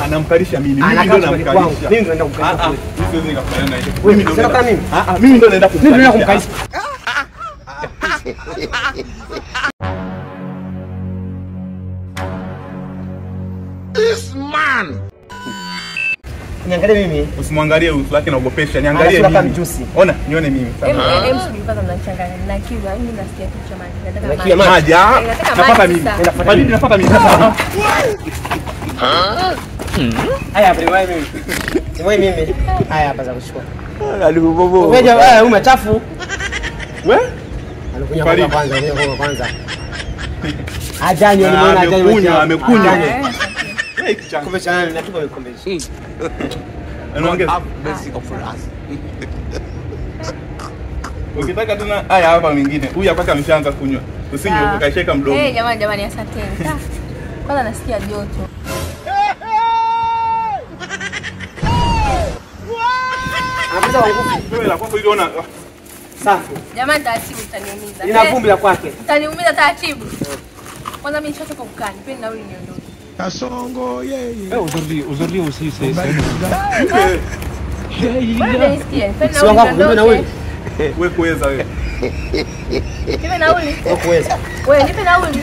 Anamkalisha mimi. Mimi ndio namkalisha. Mimi ndio naenda kumkalisha. Mimi siwezi nikakubaliana na hicho. Mimi ndio naenda. Mimi ndio naenda kumkalisha. Mimi ndio kumkalisha. This man. Niangalie mimi. Usimwangalie uso wake naogopesha. Niangalie mimi. Ona, nione mimi. Mimi mnachanganya. Na kiu, mimi nasikia kitu cha maji. Nataka maji. Napata mimi. Baridi napata mimi. Haya hapa ni mimi. Ni mimi. Haya hapa za kuchukua. Alibobo. Wewe wewe umechafu. Wewe? Alikunywa kwa kwanza, alikunywa kwa kwanza. Ajanywa nimeona ajanywa. Amekunywa. Kombe cha nani? Natupa mikombe hii. Anaongeza. Ukitaka tena haya hapa mingine. Huyu hapa ameshaanza kunywa. Usinywe ukasheka mdomo. Eh, jamani jamani asanteni. Kwanza nasikia joto. Anapiza kwa nguvu. Wewe la kwako ile ona. Safi. Jamani taratibu utaniumiza. Ina vumbi la kwake. Utaniumiza taratibu. Kwanza mimi nishachoka kukaa. Nipeni nauli niondoke. Kasongo yeye. Aujourd'hui aussi c'est Sio kwako nipe nauli. Wewe kuweza wewe. Nipe nauli. Wewe kuweza. Wewe nipe nauli.